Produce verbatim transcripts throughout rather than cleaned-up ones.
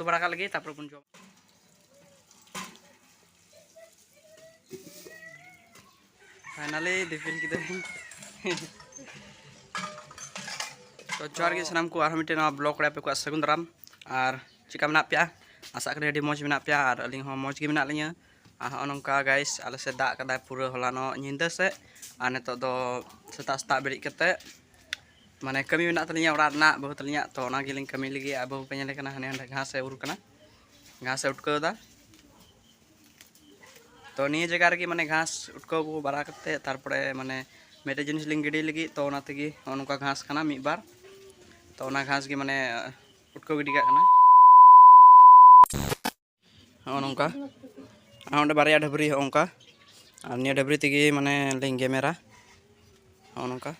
ᱩᱛᱩ ᱵᱟᱲᱟ ᱠᱟᱜ ᱞᱟᱹᱜᱤᱫ, ᱛᱟᱨᱯᱚᱨ ᱵᱚᱱ ᱡᱚᱢ᱾ Finally ᱫᱤᱯᱤᱞ ᱠᱮᱫᱟᱹᱧ᱾ ᱛᱚ ᱡᱚᱦᱟᱨ ᱜᱮ ᱥᱟᱱᱟᱢ ᱠᱚ, ᱟᱨᱦᱚᱸ ᱢᱤᱫᱴᱮᱱ ᱱᱚᱣᱟ vlog ᱨᱮ ᱟᱯᱮ ᱠᱚᱣᱟᱜ ᱥᱟᱹᱜᱩᱱ ᱫᱟᱨᱟᱢ᱾ ᱟᱨ ᱪᱮᱠᱟ ᱢᱮᱱᱟᱜ ᱯᱮᱭᱟ? ᱟᱥᱟᱜ ᱠᱟᱹᱱᱟᱹᱧ ᱟᱹᱰᱤ ᱢᱚᱡᱽ ᱢᱮᱱᱟᱜ ᱯᱮᱭᱟ, ᱟᱨ ᱟᱹᱞᱤᱧ ᱦᱚᱸ ᱢᱚᱡᱽ ᱜᱮ ᱢᱮᱱᱟᱜ ᱞᱤᱧᱟᱹ᱾ ᱟᱨ ᱦᱚᱸᱜᱼᱚ ᱱᱚᱝᱠᱟ guys, ᱟᱞᱮ ᱥᱮᱫ ᱫᱟᱜ ᱠᱟᱫᱟᱭ ᱯᱩᱨᱟᱹ ᱦᱚᱞᱟᱱᱚᱜ ᱧᱤᱫᱟᱹ ᱥᱮᱫ, ᱟᱨ ᱱᱤᱛᱚᱜ ᱫᱚ ᱥᱮᱛᱟᱜ ᱥᱮᱛᱟᱜ ᱵᱮᱨᱮᱫ ᱠᱟᱛᱮ ᱢᱟᱱᱮ ᱠᱟᱹᱢᱤ ᱢᱮᱱᱟᱜ ᱛᱟᱹᱞᱤᱧᱟ ᱚᱲᱟᱜ ᱨᱮᱱᱟᱜ, ᱵᱟᱹᱦᱩ ᱛᱟᱹᱞᱤᱧᱟᱜ, ᱛᱚ ᱚᱱᱟ ᱜᱮᱞᱤᱧ ᱠᱟᱹᱢᱤ ᱞᱟᱹᱜᱤᱫ᱾ ᱟᱨ ᱵᱟᱹᱦᱩ ᱯᱮ ᱧᱮᱞᱮ ᱠᱟᱱᱟ, ᱦᱟᱱᱮ ᱦᱟᱸᱰᱮ ᱜᱷᱟᱥ ᱮ ᱩᱨ ᱠᱟᱱᱟ, ᱜᱷᱟᱥ ᱮ ᱩᱴᱠᱟᱹᱣ ᱮᱫᱟ᱾ ᱛᱚ ᱱᱤᱭᱟᱹ ᱡᱟᱭᱜᱟ ᱨᱮᱜᱮ ᱢᱟᱱᱮ ᱜᱷᱟᱥ ᱩᱴᱠᱟᱹᱣ ᱠᱚ ᱵᱟᱲᱟ ᱠᱟᱛᱮ, ᱛᱟᱨᱯᱚᱨᱮ ᱢᱟᱱᱮ ᱢᱤᱫᱴᱮᱡ ᱡᱤᱱᱤᱥ ᱞᱤᱧ ᱜᱤᱰᱤ ᱞᱟᱹᱜᱤᱫ, ᱛᱚ ᱚᱱᱟ ᱛᱮᱜᱮ ᱱᱚᱜᱼᱚ ᱱᱚᱝᱠᱟ ᱜᱷᱟᱥ ᱠᱟᱱᱟ ᱢᱤᱫ ᱵᱟᱨ, ᱛᱚ ᱚᱱᱟ ᱜᱷᱟᱥ ᱜᱮ ᱢᱟᱱᱮ ᱩᱴᱠᱟᱹᱣ ᱜᱤᱰᱤ ᱠᱟᱜ ᱠᱟᱱᱟ᱾ ᱦᱚᱸᱜᱼᱚ ᱱᱚᱝᱠᱟ, ᱟᱨ ᱚᱸᱰᱮ ᱵᱟᱨᱭᱟ ᱰᱷᱟᱹᱵᱽᱨᱤ ᱦᱚᱸᱜᱼᱚ ᱱᱚᱝᱠᱟ, ᱟᱨ ᱱᱤᱭᱟᱹ ᱰᱷᱟᱹᱵᱽᱨᱤ ᱛᱮᱜᱮ ᱢᱟᱱᱮ ᱞᱤᱧ ᱜᱮᱢᱮᱨᱟ᱾ ᱦᱚᱸᱜᱼᱚ ᱱᱚᱝᱠᱟ,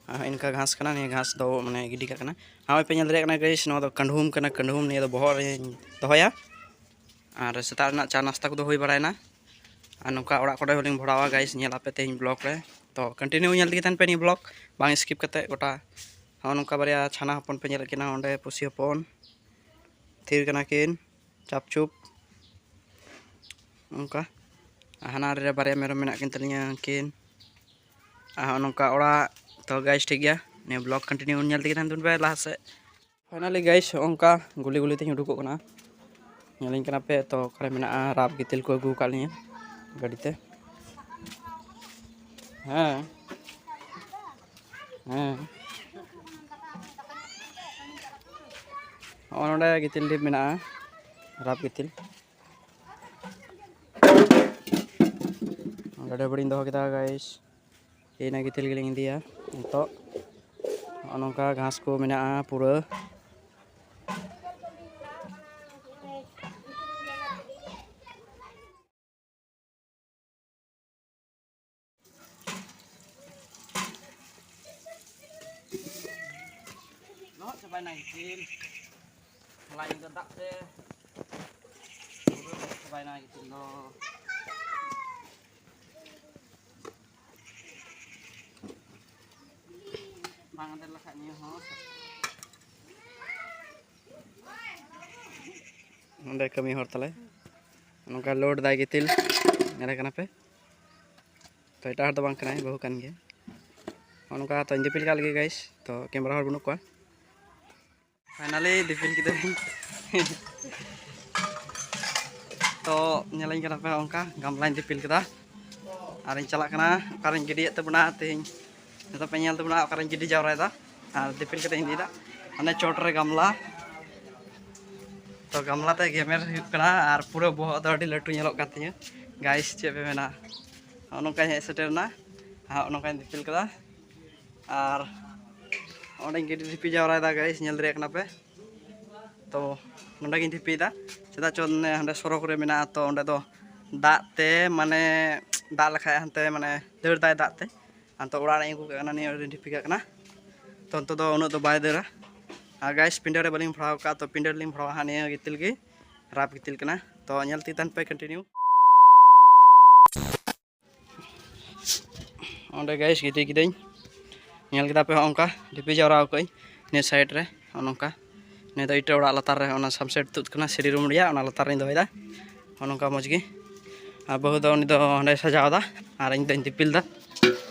ᱟᱨ ᱤᱱᱠᱟ ᱜᱷᱟᱥ ᱠᱟᱱᱟ, ᱱᱤᱭᱟᱹ ᱜᱷᱟᱥ ᱫᱚ ᱢᱟᱱᱮ ᱜᱤᱰᱤ ᱠᱟᱜ ᱠᱟᱱᱟ᱾ ᱦᱚᱸᱜᱼᱚᱭ ᱯᱮ ᱧᱮᱞ ᱫᱟᱲᱮᱭᱟᱜ ᱠᱟᱱᱟ guys, ᱱᱚᱣᱟ ᱫᱚ ᱠᱟᱹᱰᱷᱩᱢ ᱠᱟᱱᱟ, ᱠᱟᱹᱰᱷᱩᱢ, ᱱᱤᱭᱟᱹ ᱫᱚ ᱵᱚᱦᱚᱜ ᱨᱮᱧ ᱫᱚᱦᱚᱭᱟ᱾ ᱟᱨ ᱥᱮᱛᱟᱜ ᱨᱮᱱᱟᱜ ᱪᱟ ᱱᱟᱥᱛᱟ ᱠᱚᱫᱚ ᱦᱩᱭ ᱵᱟᱲᱟᱭᱮᱱᱟ, ᱟᱨ ᱱᱚᱝᱠᱟ ᱚᱲᱟᱜ ᱠᱚᱨᱮ ᱦᱚᱸᱞᱤᱧ ᱵᱷᱚᱲᱟᱣᱟ guys, ᱧᱮᱞ ᱟᱯᱮ ᱛᱮᱦᱮᱧ vlog ᱨᱮ᱾ ᱛᱚ continue ᱧᱮᱞ ᱛᱮᱜᱮ ᱛᱟᱦᱮᱱ ᱯᱮ ᱱᱤᱭᱟᱹ vlog, ᱵᱟᱝ skip ᱠᱟᱛᱮ ᱜᱚᱴᱟ᱾ ᱦᱚᱸᱜᱼᱚ ᱱᱚᱝᱠᱟ ᱵᱟᱨᱭᱟ ᱪᱷᱟᱱᱟ ᱦᱚᱯᱚᱱ ᱯᱮ ᱧᱮᱞᱮᱫ ᱠᱤᱱᱟ, ᱚᱸᱰᱮ ᱯᱩᱥᱤ ᱦᱚᱯᱚᱱ ᱛᱷᱤᱨ ᱠᱟᱱᱟ ᱠᱤᱱ ᱪᱟᱯ ᱪᱩᱯ ᱚᱱᱠᱟ᱾ ᱟᱨ ᱦᱟᱱᱟ ᱨᱮ ᱵᱟᱨᱭᱟ ᱢᱮᱨᱚᱢ ᱢᱮᱱᱟᱜ ᱠᱤᱱ ᱛᱟᱹᱞᱤᱧᱟ ᱩᱱᱠᱤᱱ᱾ ᱟᱨ ᱦᱚᱸᱜᱼᱚ ᱱᱚᱝᱠᱟ ᱚᱲᱟᱜ᱾ ᱛᱚ guys, ᱴᱷᱤᱠ ᱜᱮᱭᱟ, ᱱᱤᱭᱟᱹ vlog continue ᱧᱮᱞ ᱛᱮᱜᱮ ᱛᱟᱦᱮᱱ ᱛᱟᱵᱚᱱ ᱯᱮ ᱞᱟᱦᱟ ᱥᱮᱫ᱾ Finally guys, ᱦᱚᱸᱜᱼᱚ ᱱᱚᱝᱠᱟ ᱜᱩᱞᱤ ᱜᱩᱞᱤ ᱛᱮᱧ ᱩᱰᱩᱠᱚᱜ ᱠᱟᱱᱟ᱾ ᱧᱮᱞᱤᱧ ᱠᱟᱱᱟ ᱯᱮ ᱛᱚ, ᱚᱠᱟᱨᱮ ᱢᱮᱱᱟᱜᱼᱟ ᱨᱟᱯ ᱜᱤᱛᱤᱞ ᱠᱚ ᱟᱹᱜᱩ ᱟᱠᱟᱫ ᱞᱤᱧᱟᱹ ᱜᱟᱹᱰᱤ ᱛᱮ᱾ ᱦᱮᱸ, ᱦᱮᱸ, ᱦᱚᱸᱜᱼᱚ ᱱᱚᱰᱮ ᱜᱤᱛᱤᱞ ᱰᱷᱤᱯ ᱢᱮᱱᱟᱜᱼᱟ, ᱨᱟᱯ ᱜᱤᱛᱤᱞ᱾ ᱱᱚᱰᱮ ᱰᱟᱹᱵᱽᱲᱤᱧ ᱫᱚᱦᱚ ᱠᱮᱫᱟ guys, ᱤᱱᱟᱹ ᱜᱤᱛᱤᱞ ᱜᱮᱞᱤᱧ ᱤᱫᱤᱭᱟ ᱱᱤᱛᱚᱜ᱾ ᱱᱚᱜᱼᱚ ᱱᱚᱝᱠᱟ ᱜᱷᱟᱥ ᱠᱚ ᱢᱮᱱᱟᱜᱼᱟ ᱯᱩᱨᱟᱹ᱾ ᱞᱚᱦᱚᱫ ᱪᱟᱵᱟᱭᱮᱱᱟ ᱜᱤᱛᱤᱞ᱾ ᱦᱚᱞᱟ ᱧᱤᱫᱟᱹ ᱫᱟᱜ ᱛᱮ ᱯᱩᱨᱟᱹ ᱞᱚᱦᱚᱫ ᱪᱟᱵᱟᱭᱮᱱᱟ ᱜᱤᱛᱤᱞ ᱫᱚ᱾ ᱵᱟᱝ ᱟᱫᱮᱨ ᱞᱮᱠᱷᱟᱡ ᱱᱤᱭᱟᱹ ᱦᱚᱸ᱾ ᱚᱸᱰᱮ ᱠᱟᱹᱢᱤ ᱦᱚᱲ ᱛᱟᱞᱮ ᱱᱚᱝᱠᱟ ᱞᱳᱰ ᱫᱟᱭ ᱜᱤᱛᱤᱞ, ᱧᱮᱞᱮ ᱠᱟᱱᱟ ᱯᱮ᱾ ᱛᱚ ᱮᱴᱟᱜ ᱦᱚᱲ ᱫᱚ ᱵᱟᱝ ᱠᱟᱱᱟᱭ, ᱵᱟᱹᱦᱩ ᱠᱟᱱ ᱜᱮᱭᱟ᱾ ᱱᱚᱜᱼᱚ ᱱᱚᱝᱠᱟ ᱛᱚᱧ ᱫᱤᱯᱤᱞ ᱠᱟᱜ ᱞᱟᱹᱜᱤᱫ ᱜᱟᱭᱤᱥ, ᱛᱚ ᱠᱮᱢᱮᱨᱟ ᱦᱚᱲ ᱵᱟᱹᱱᱩᱜ ᱠᱚᱣᱟ᱾ ᱯᱷᱟᱭᱱᱟᱞᱤ ᱫᱤᱯᱤᱞ ᱠᱮᱫᱟᱹᱧ᱾ ᱛᱚ ᱧᱮᱞᱟᱹᱧ ᱠᱟᱱᱟ ᱯᱮ ᱚᱱᱠᱟ ᱜᱟᱢᱞᱟᱧ ᱫᱤᱯᱤᱞ ᱠᱮᱫᱟ᱾ ᱟᱨᱤᱧ ᱪᱟᱞᱟᱜ ᱠᱟᱱᱟ ᱚᱠᱟᱨᱤᱧ ᱜᱤᱰᱤᱭᱮᱫ ᱛᱟᱵᱚᱱᱟ ᱛᱮᱦᱮᱧ᱾ ᱡᱚᱛᱚ ᱯᱮ ᱧᱮᱞ ᱛᱟᱵᱚᱱᱟ ᱚᱠᱟᱨᱤᱧ ᱜᱤᱰᱤ ᱡᱟᱣᱨᱟᱭᱮᱫᱟ᱾ ᱟᱨ ᱫᱤᱯᱤᱞ ᱠᱟᱛᱮᱧ ᱤᱫᱤᱭᱮᱫᱟ ᱦᱟᱱᱮ ᱪᱚᱴ ᱨᱮ ᱜᱟᱢᱞᱟ᱾ ᱛᱚ ᱜᱟᱢᱞᱟ ᱛᱮ ᱜᱮᱢᱮᱨ ᱦᱩᱭᱩᱜ ᱠᱟᱱᱟ ᱟᱨ ᱯᱩᱨᱟᱹ ᱵᱚᱦᱚᱜ ᱫᱚ ᱟᱹᱰᱤ ᱞᱟᱹᱴᱩ ᱧᱮᱞᱚᱜ ᱠᱟᱱ ᱛᱤᱧᱟᱹ᱾ ᱜᱟᱭᱤᱥ ᱪᱮᱫ ᱯᱮ ᱢᱮᱱᱟ, ᱱᱚᱜᱼᱚ ᱱᱚᱝᱠᱟᱧ ᱦᱮᱡ ᱥᱮᱴᱮᱨ ᱮᱱᱟ᱾ ᱟᱨ ᱱᱚᱜᱼᱚ ᱱᱚᱝᱠᱟᱧ ᱫᱤᱯᱤᱞ ᱠᱟᱫᱟ᱾ ᱟᱨ ᱚᱸᱰᱮᱧ ᱜᱤᱰᱤ ᱫᱷᱤᱯᱤ ᱡᱟᱣᱨᱟᱭᱮᱫᱟ ᱜᱟᱭᱤᱥ, ᱧᱮᱞ ᱫᱟᱲᱮᱭᱟᱜ ᱠᱟᱱᱟ ᱯᱮ᱾ ᱛᱚ ᱱᱚᱸᱰᱮ ᱜᱤᱧ ᱫᱷᱤᱯᱤᱭᱮᱫᱟ᱾ ᱪᱮᱫᱟᱜ ᱪᱚ ᱚᱱᱮ ᱦᱟᱸᱰᱮ ᱥᱚᱨᱚᱠ ᱨᱮ ᱢᱮᱱᱟᱜᱼᱟ, ᱛᱚ ᱚᱸᱰᱮ ᱫᱚ ᱫᱟᱜ ᱛᱮ ᱢᱟᱱᱮ ᱫᱟᱜ ᱞᱮᱠᱷᱟᱡ ᱦᱟᱱᱛᱮ ᱢᱟᱱᱮ ᱫᱟᱹᱲ ᱫᱟᱭ ᱫᱟᱜ ᱛᱮ᱾ ᱟᱨ ᱛᱚ ᱚᱲᱟᱜ ᱨᱮ ᱟᱹᱜᱩ ᱠᱟᱜ ᱠᱟᱱᱟ, ᱱᱤᱭᱟᱹ ᱟᱹᱰᱤ ᱰᱷᱤᱯᱤ ᱠᱟᱜ ᱠᱟᱱᱟ᱾ ᱛᱚ ᱱᱤᱛᱚᱜ ᱫᱚ ᱩᱱᱟᱹᱜ ᱫᱚ ᱵᱟᱭ ᱫᱟᱹᱲᱟ᱾ ᱟᱨ ᱜᱟᱭᱤᱥ ᱯᱤᱸᱰᱟᱹ ᱨᱮ ᱵᱟᱹᱞᱤᱧ ᱵᱷᱚᱲᱟᱣ ᱠᱟᱜᱼᱟ, ᱛᱚ ᱯᱤᱸᱰᱟᱹ ᱨᱮᱞᱤᱧ ᱵᱷᱚᱲᱟᱣᱟ ᱦᱟᱸᱜ ᱱᱤᱭᱟᱹ ᱜᱤᱛᱤᱞ ᱜᱮ, ᱨᱟᱯ ᱜᱤᱛᱤᱞ ᱠᱟᱱᱟ᱾ ᱛᱚ ᱧᱮᱞ ᱛᱮᱜᱮ ᱛᱟᱦᱮᱱ ᱯᱮ ᱠᱚᱱᱴᱤᱱᱤᱭᱩ᱾ ᱚᱸᱰᱮ ᱜᱟᱭᱤᱥ ᱜᱤᱰᱤ ᱠᱤᱫᱟᱹᱧ, ᱧᱮᱞ ᱠᱮᱫᱟ ᱯᱮ ᱦᱚᱸᱜᱼᱚ ᱱᱚᱝᱠᱟ ᱰᱷᱤᱯᱤ ᱡᱟᱣᱨᱟ ᱠᱟᱜ ᱟᱹᱧ ᱱᱤᱭᱟᱹ ᱥᱟᱭᱤᱰ ᱨᱮ᱾ ᱦᱚᱸᱜᱼᱚ ᱱᱚᱝᱠᱟ ᱱᱤᱭᱟᱹ ᱫᱚ ᱤᱴᱟᱹ ᱚᱲᱟᱜ ᱞᱟᱛᱟᱨ ᱨᱮ ᱚᱱᱟ ᱥᱟᱱᱥᱮᱴ ᱛᱩᱫ ᱠᱟᱱᱟ ᱥᱤᱨᱤ ᱨᱩᱢ ᱨᱮᱭᱟᱜ, ᱚᱱᱟ ᱞᱟᱛᱟᱨ ᱨᱮᱧ ᱫᱚᱦᱚᱭᱮᱫᱟ᱾ ᱦᱚᱸᱜᱼᱚ ᱱᱚᱝᱠᱟ ᱢᱚᱡᱽ ᱜᱮ᱾ ᱟᱨ ᱵᱟᱹᱦᱩ ᱫᱚ ᱩᱱᱤ ᱫᱚ ᱦᱟᱸᱰᱮ ᱥᱟᱡᱟᱣᱫᱟ ᱟᱨ ᱤᱧ ᱫᱚᱧ ᱫᱤᱯᱤᱞ ᱫᱟ᱾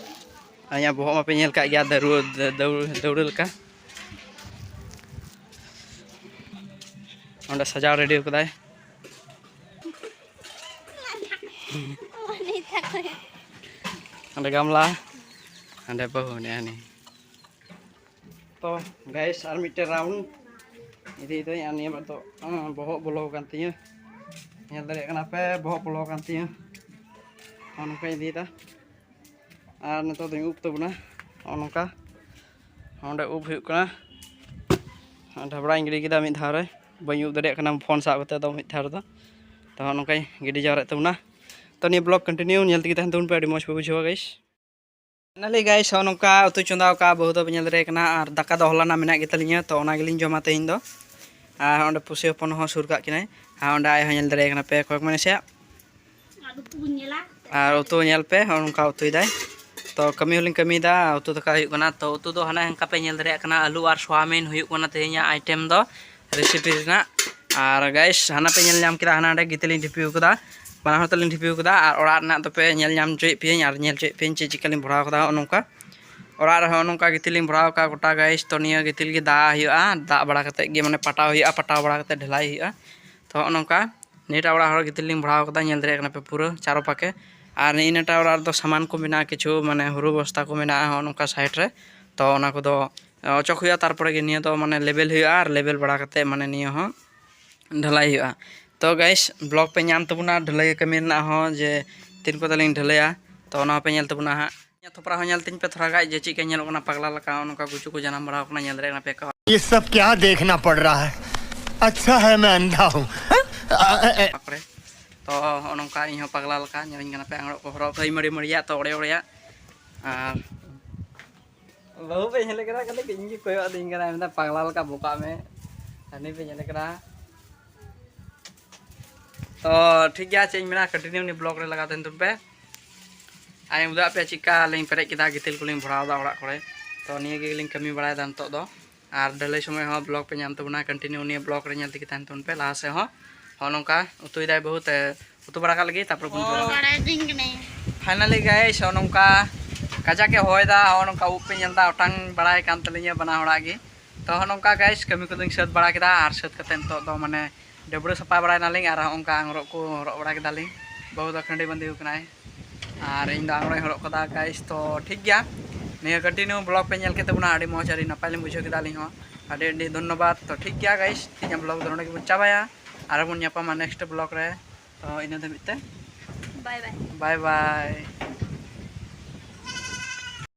ᱟᱨ ᱤᱧᱟᱹᱜ ᱵᱚᱦᱚᱜ ᱢᱟᱯᱮ ᱧᱮᱞ ᱠᱟᱜ ᱜᱮᱭᱟ ᱫᱟᱹᱣᱲᱟᱹ, ᱫᱟᱹᱣᱲᱟᱹ, ᱫᱟᱹᱣᱲᱟᱹ ᱞᱮᱠᱟ᱾ ᱚᱸᱰᱮ ᱥᱟᱡᱟᱣ ᱨᱮᱰᱤ ᱠᱟᱫᱟᱭ᱾ ᱚᱸᱰᱮ ᱜᱟᱢᱞᱟ, ᱚᱸᱰᱮ ᱵᱟᱹᱦᱩ ᱢᱮᱱᱟᱭᱟ ᱦᱟᱹᱱᱤ᱾ ᱛᱚ ᱜᱟᱭᱤᱥ ᱟᱨ ᱢᱤᱫᱴᱮᱱ ᱨᱟᱣᱩᱱᱰ ᱤᱫᱤᱭᱮᱫᱟᱹᱧ᱾ ᱟᱨ ᱱᱤᱭᱟᱹ ᱵᱟᱨ ᱫᱚ ᱟᱸ, ᱵᱚᱦᱚᱜ ᱵᱚᱞᱚ ᱟᱠᱟᱱ ᱛᱤᱧᱟᱹ, ᱧᱮᱞ ᱫᱟᱲᱮᱭᱟᱜ ᱠᱟᱱᱟ ᱯᱮ ᱵᱚᱦᱚᱜ ᱵᱚᱞᱚ ᱟᱠᱟᱱ ᱛᱤᱧᱟᱹ᱾ ᱱᱚᱜᱼᱚ ᱱᱚᱝᱠᱟᱧ ᱤᱫᱤᱭᱮᱫᱟ᱾ ᱟᱨ ᱱᱤᱛᱚᱜ ᱫᱚᱧ ᱩᱵ ᱛᱟᱵᱚᱱᱟ ᱱᱚᱜᱼᱚ ᱱᱚᱝᱠᱟ᱾ ᱚᱸᱰᱮ ᱩᱵ ᱦᱩᱭᱩᱜ ᱠᱟᱱᱟ, ᱰᱷᱟᱵᱲᱟᱧ ᱜᱤᱰᱤ ᱠᱮᱫᱟ ᱢᱤᱫ ᱫᱷᱟᱣ ᱨᱮ, ᱵᱟᱹᱧ ᱩᱵ ᱫᱟᱲᱮᱭᱟᱜ ᱠᱟᱱᱟ ᱯᱷᱳᱱ ᱥᱟᱵ ᱠᱟᱛᱮ ᱫᱚ ᱢᱤᱫ ᱫᱷᱟᱣ ᱨᱮᱫᱚ᱾ ᱛᱚ ᱱᱚᱜᱼᱚ ᱱᱚᱝᱠᱟᱧ ᱜᱤᱰᱤ ᱡᱟᱣᱨᱟᱭᱮᱫ ᱛᱟᱵᱚᱱᱟ᱾ ᱛᱚ ᱱᱤᱭᱟᱹ ᱵᱞᱚᱜ ᱠᱚᱱᱴᱤᱱᱤᱭᱩ ᱧᱮᱞ ᱛᱮᱜᱮ ᱛᱟᱦᱮᱱ ᱛᱟᱵᱚᱱ ᱯᱮ, ᱟᱹᱰᱤ ᱢᱚᱡᱽ ᱯᱮ ᱵᱩᱡᱷᱟᱹᱣᱟ ᱜᱟᱭᱤᱥ᱾ ᱯᱷᱟᱭᱱᱟᱞᱤ ᱜᱟᱭᱤᱥ ᱦᱚᱸ ᱱᱚᱝᱠᱟ ᱩᱛᱩ ᱪᱚᱸᱫᱟ ᱟᱠᱟᱫᱼᱟ ᱵᱟᱹᱦᱩ ᱫᱚ ᱯᱮ ᱧᱮᱞ ᱫᱟᱲᱮᱭᱟᱜ ᱠᱟᱱᱟ, ᱟᱨ ᱫᱟᱠᱟ ᱫᱚ ᱦᱚᱞᱟᱱᱟᱜ ᱢᱮᱱᱟᱜ ᱜᱮᱛᱟᱞᱤᱧᱟ, ᱛᱚ ᱚᱱᱟ ᱜᱮᱞᱤᱧ ᱡᱚᱢᱟ ᱛᱮᱦᱮᱧ ᱫᱚ᱾ ᱟᱨ ᱚᱸᱰᱮ ᱯᱩᱥᱤ ᱦᱚᱯᱚᱱ ᱦᱚᱸ ᱥᱩᱨ ᱠᱟᱜ ᱠᱤᱱᱟᱭ, ᱟᱨ ᱚᱸᱰᱮ ᱟᱡ ᱦᱚᱸ ᱧᱮᱞ ᱫᱟᱲᱮᱭᱟᱜ ᱠᱟᱱᱟ ᱯᱮ ᱠᱚᱭᱮᱠ ᱢᱟᱹᱱᱤᱥ ᱥᱮ᱾ ᱟᱨ ᱩᱛᱩ ᱧᱮᱞ ᱯᱮ ᱦᱚᱸ ᱱᱚᱝᱠᱟ ᱩᱛᱩᱭᱮᱫᱟᱭ᱾ ᱛᱚ ᱠᱟᱹᱢᱤ ᱦᱚᱸᱞᱤᱧ ᱠᱟᱹᱢᱤᱭᱮᱫᱟ, ᱩᱛᱩ ᱫᱟᱠᱟ ᱦᱩᱭᱩᱜ ᱠᱟᱱᱟ᱾ ᱛᱚ ᱩᱛᱩ ᱫᱚ ᱦᱟᱱᱮ ᱦᱟᱱᱠᱟ ᱯᱮ ᱧᱮᱞ ᱫᱟᱲᱮᱭᱟᱜ ᱠᱟᱱᱟ, ᱟᱹᱞᱩ ᱟᱨ ᱥᱚᱣᱟᱵᱤᱱ ᱦᱩᱭᱩᱜ ᱠᱟᱱᱟ ᱛᱮᱦᱮᱧᱟᱜ ᱟᱭᱴᱮᱢ ᱫᱚ, ᱨᱮᱥᱤᱯᱤ ᱨᱮᱱᱟᱜ᱾ ᱟᱨ ᱜᱟᱭᱤᱥ, ᱦᱟᱱᱟ ᱯᱮ ᱧᱮᱞ ᱧᱟᱢ ᱠᱮᱫᱟ, ᱦᱟᱱᱟ ᱚᱸᱰᱮ ᱜᱤᱛᱤᱞ ᱤᱧ ᱰᱷᱤᱯᱤ ᱟᱠᱟᱫᱟ, ᱵᱟᱱᱟ ᱦᱚᱲ ᱛᱮᱞᱤᱧ ᱰᱷᱤᱯᱤ ᱟᱠᱟᱫᱟ᱾ ᱟᱨ ᱚᱲᱟᱜ ᱨᱮᱱᱟᱜ ᱫᱚᱯᱮ ᱧᱮᱞ ᱧᱟᱢ ᱦᱚᱪᱚᱭᱮᱫ ᱯᱮᱭᱟᱹᱧ ᱟᱨ ᱧᱮᱞ ᱦᱚᱪᱚᱭᱮᱫ ᱯᱮᱭᱟᱹᱧ ᱪᱮᱫ ᱪᱤᱠᱟᱹ ᱞᱤᱧ ᱵᱷᱚᱨᱟᱣ ᱠᱟᱫᱟ᱾ ᱱᱚᱜᱼᱚ ᱱᱚᱝᱠᱟ ᱚᱲᱟᱜ ᱨᱮᱦᱚᱸ ᱱᱚᱝᱠᱟ ᱜᱤᱛᱤᱞ ᱞᱤᱧ ᱵᱷᱚᱨᱟᱣ ᱟᱠᱟᱫ ᱜᱚᱴᱟ ᱜᱟᱭᱤᱥ᱾ ᱛᱚ ᱱᱤᱭᱟᱹ ᱜᱤᱛᱤᱞ ᱜᱮ ᱫᱟᱜ ᱦᱩᱭᱩᱜᱼᱟ, ᱫᱟᱜ ᱵᱟᱲᱟ ᱠᱟᱛᱮᱫ ᱜᱮ ᱢᱟᱱᱮ ᱯᱟᱴᱟᱣ ᱦᱩᱭᱩᱜᱼᱟ, ᱯᱟᱴᱟᱣ ᱵᱟᱲᱟ ᱠᱟᱛᱮᱫ ᱰᱷᱟᱞᱟᱭ ᱦᱩᱭᱩᱜᱼᱟ᱾ ᱛᱚ ᱱᱚᱜᱼᱚ ᱱᱚᱝᱠᱟ ᱱᱤᱭᱟᱹᱴᱟᱜ ᱚᱲᱟᱜ ᱦᱚᱲ ᱜᱤᱛᱤᱞ ᱞᱤᱧ ᱵᱷᱚᱨᱟᱣ ᱟᱠᱟᱫᱟ, ᱧᱮᱞ ᱫᱟᱲᱮᱭᱟᱜ ᱠᱟᱱᱟ ᱯᱮ ᱯᱩᱨᱟᱹ ᱪᱟᱨᱚ ᱯᱟᱠᱮ᱾ ᱟᱨ ᱱᱤᱭᱟᱹᱴᱟᱜ ᱚᱲᱟᱜ ᱨᱮᱫᱚ ᱥᱟᱢᱟᱱ ᱠᱚ ᱢᱮᱱᱟᱜᱼᱟ, ᱠᱤᱪᱷᱩ ᱢᱟᱱᱮ ᱦᱩᱲᱩ ᱵᱚᱥᱛᱟ ᱠᱚ ᱢᱮᱱᱟᱜᱼᱟ ᱱᱚᱜᱼᱚ ᱱᱚᱝᱠᱟ ᱥᱟᱭᱤᱰ ᱨᱮ᱾ ᱛᱚ ᱚᱱᱟ ᱠᱚᱫᱚ ᱚᱪᱚᱜ ᱦᱩᱭᱩᱜᱼᱟ, ᱛᱟᱨᱯᱚᱨᱮ ᱜᱮ ᱱᱤᱭᱟᱹ ᱫᱚ ᱢᱟᱱᱮ ᱞᱮᱵᱮᱞ ᱦᱩᱭᱩᱜᱼᱟ᱾ ᱟᱨ ᱞᱮᱵᱮᱞ ᱵᱟᱲᱟ ᱠᱟᱛᱮᱫ ᱢᱟᱱᱮ ᱱᱤᱭᱟᱹ ᱦᱚᱸ ᱰᱷᱟᱞᱟᱭ ᱦᱩᱭᱩᱜᱼᱟ᱾ ᱛᱚ ᱜᱟᱭᱤᱥ, ᱵᱞᱚᱜ ᱯᱮ ᱧᱟᱢ ᱛᱟᱵᱚᱱᱟ ᱰᱷᱟᱹᱞᱟᱹᱭ ᱠᱟᱹᱢᱤ ᱨᱮᱱᱟᱜ ᱦᱚᱸ, ᱡᱮ ᱛᱤᱱ ᱠᱚᱛᱮ ᱞᱤᱧ ᱰᱷᱟᱹᱞᱟᱹᱭᱟ, ᱛᱚ ᱚᱱᱟ ᱦᱚᱸᱯᱮ ᱧᱮᱞ ᱛᱟᱵᱚᱱᱟ ᱦᱟᱸᱜ᱾ ᱤᱧᱟᱹᱜ ᱛᱷᱚᱯᱨᱟ ᱦᱚᱸ ᱧᱮᱞ ᱛᱤᱧ ᱯᱮ ᱛᱷᱚᱲᱟ ᱜᱟᱡ, ᱡᱮ ᱪᱮᱫ ᱞᱮᱠᱟ ᱧᱮᱞᱚᱜ ᱠᱟᱱᱟ ᱯᱟᱜᱽᱞᱟ ᱞᱮᱠᱟ, ᱱᱚᱜᱼᱚ ᱱᱚᱝᱠᱟ ᱜᱩᱪᱩ ᱠᱚ ᱡᱟᱱᱟᱢ ᱵᱟᱲᱟ ᱟᱠᱟᱱᱟ, ᱧᱮᱞ ᱫᱟᱲᱮᱭᱟᱜ ᱠᱟᱱᱟ ᱯᱮ᱾ ये सब क्या देखना पड़ रहा है? अच्छा है मैं अंधा हूँ। ᱚᱱᱟ ᱠᱚᱨᱮ᱾ ᱛᱚ ᱦᱚᱸᱜᱼᱚ ᱱᱚᱝᱠᱟ ᱤᱧ ᱦᱚᱸ ᱯᱟᱜᱽᱞᱟ ᱞᱮᱠᱟ ᱧᱮᱞᱤᱧ ᱠᱟᱱᱟ ᱯᱮ, ᱟᱝᱨᱚᱜ ᱠᱚ ᱦᱚᱨᱚᱜ ᱠᱟᱜ ᱢᱟᱹᱲᱤ ᱢᱟᱹᱲᱤᱭᱟᱜ, ᱛᱚ ᱚᱲᱮ ᱚᱲᱮᱭᱟᱜ᱾ ᱟᱨ ᱵᱟᱹᱦᱩ ᱯᱮ ᱧᱮᱞᱮ ᱠᱟᱱᱟ, ᱠᱷᱟᱹᱞᱤ ᱤᱧ ᱜᱮ ᱠᱚᱭᱚᱜ ᱟᱹᱫᱤᱧ ᱠᱟᱱᱟ, ᱢᱮᱱᱫᱟ ᱯᱟᱜᱽᱞᱟ ᱞᱮᱠᱟ ᱵᱚᱠᱟᱜ ᱢᱮ, ᱦᱟᱹᱱᱤ ᱯᱮ ᱧᱮᱞᱮ ᱠᱟᱱᱟ᱾ ᱛᱚ ᱴᱷᱤᱠ ᱜᱮᱭᱟ, ᱪᱮᱫ ᱤᱧ ᱢᱮᱱᱟ, ᱠᱚᱱᱴᱤᱱᱤᱭᱩ ᱱᱤᱭᱟᱹ ᱵᱞᱚᱜ ᱨᱮ ᱞᱟᱜᱟᱣ ᱛᱟᱦᱮᱱ ᱛᱟᱵᱚᱱ ᱯᱮ᱾ ᱟᱨ ᱤᱧ ᱩᱫᱩᱜ ᱟᱫ ᱯᱮᱭᱟ ᱪᱮᱫᱠᱟ ᱞᱤᱧ ᱯᱮᱨᱮᱡ ᱠᱮᱫᱟ, ᱜᱤᱛᱤᱞ ᱠᱚᱞᱤᱧ ᱵᱷᱚᱨᱟᱣ ᱮᱫᱟ ᱚᱲᱟᱜ ᱠᱚᱨᱮ᱾ ᱛᱚ ᱱᱤᱭᱟᱹ ᱜᱮᱞᱤᱧ ᱠᱟᱹᱢᱤ ᱵᱟᱲᱟᱭᱮᱫᱟ ᱱᱤᱛᱚᱜ ᱫᱚ᱾ ᱟᱨ ᱰᱷᱟᱹᱞᱟᱹᱭ ᱥᱚᱢᱚᱭ ᱦᱚᱸ ᱵᱞᱚᱜ ᱯᱮ ᱧᱟᱢ ᱛᱟᱵᱚᱱᱟ ᱠᱚᱱᱴᱤᱱᱤᱭᱩ, ᱱᱤᱭᱟᱹ ᱵᱞᱚᱜ ᱨᱮ ᱧᱮᱞ ᱛᱮᱜᱮ ᱛᱟᱦᱮᱱ ᱛᱟᱵᱚᱱ ᱯᱮ ᱞᱟᱦᱟ ᱥᱮᱫ ᱦᱚᱸ᱾ ᱦᱚᱸᱜᱼᱚ ᱱᱚᱝᱠᱟ ᱩᱛᱩᱭᱮᱫᱟᱭ ᱵᱟᱹᱦᱩ, ᱛᱮ ᱩᱛᱩ ᱵᱟᱲᱟ ᱠᱟᱜ ᱞᱟᱹᱜᱤᱫ, ᱛᱟᱨᱯᱚᱨᱮ ᱵᱚᱱ ᱡᱚᱢᱟ᱾ ᱯᱷᱟᱭᱱᱟᱞᱤ ᱜᱟᱭᱤᱥ, ᱦᱚᱸᱜᱼᱚ ᱱᱚᱝᱠᱟ ᱠᱟᱡᱟᱠ ᱮ ᱦᱚᱭ ᱫᱟ, ᱦᱚᱸᱜᱼᱚ ᱱᱚᱝᱠᱟ ᱩᱵ ᱯᱮ ᱧᱮᱞ ᱫᱟ ᱚᱴᱟᱝ ᱵᱟᱲᱟᱭ ᱠᱟᱱ ᱛᱟᱹᱞᱤᱧᱟ ᱵᱟᱱᱟ ᱦᱚᱲᱟᱜ ᱜᱮ᱾ ᱛᱚ ᱦᱚᱸᱜᱼᱚ ᱱᱚᱝᱠᱟ ᱜᱟᱭᱤᱥ, ᱠᱟᱹᱢᱤ ᱠᱚᱫᱚᱧ ᱥᱟᱹᱛ ᱵᱟᱲᱟ ᱠᱮᱫᱟ, ᱟᱨ ᱥᱟᱹᱛ ᱠᱟᱛᱮ ᱱᱤᱛᱚᱜ ᱫᱚ ᱢᱟᱱᱮ ᱰᱟᱹᱵᱽᱨᱟᱹ ᱥᱟᱯᱷᱟ ᱵᱟᱲᱟᱭ ᱱᱟᱞᱤᱧ, ᱟᱨ ᱦᱚᱸᱜᱼᱚ ᱱᱚᱝᱠᱟ ᱟᱝᱨᱚᱜ ᱠᱚ ᱦᱚᱨᱚᱜ ᱵᱟᱲᱟ ᱠᱮᱫᱟᱞᱤᱧ᱾ ᱵᱟᱹᱦᱩ ᱫᱚ ᱠᱷᱟᱹᱰᱤ ᱵᱟᱸᱫᱮ ᱠᱟᱱᱟᱭ, ᱟᱨ ᱤᱧ ᱫᱚ ᱟᱝᱨᱚᱜ ᱤᱧ ᱦᱚᱨᱚᱜ ᱠᱟᱫᱟ ᱜᱟᱭᱤᱥ᱾ ᱛᱚ ᱴᱷᱤᱠ ᱜᱮᱭᱟ, ᱱᱤᱭᱟᱹ ᱠᱚᱱᱴᱤᱱᱤᱭᱩ ᱵᱞᱚᱜ ᱯᱮ ᱧᱮᱞ ᱠᱮᱫ ᱛᱟᱵᱚᱱᱟ, ᱟᱹᱰᱤ ᱢᱚᱡᱽ, ᱟᱹᱰᱤ ᱱᱟᱯᱟᱭ ᱞᱤᱧ ᱵᱩᱡᱷᱟᱹᱣ ᱠᱮᱫᱟ ᱟᱹᱞᱤᱧ ᱦᱚᱸ᱾ ᱟᱹᱰᱤ ᱟᱹᱰᱤ ᱫᱷᱚᱱᱱᱚᱵᱟᱫᱽ᱾ ᱛᱚ ᱴᱷᱤᱠ ᱜᱮᱭᱟ ᱜᱟᱭᱤᱥ, ᱛᱮᱦᱮᱧᱟᱜ ᱵᱞᱚᱜ ᱫᱚ ᱱᱚᱰᱮ ᱜᱮᱵᱚᱱ ᱪᱟᱵᱟᱭᱟ, ᱟᱨ ᱵᱚᱱ ᱧᱟᱯᱟᱢᱟ ᱱᱮᱠᱥᱴ ᱵᱞᱚᱜ ᱨᱮ᱾ ᱛᱚ ᱤᱱᱟᱹ ᱫᱷᱟᱹᱵᱤᱡ ᱛᱮ ᱵᱟᱭ ᱵᱟᱭ᱾ ᱵᱟᱭ ᱵᱟᱭ᱾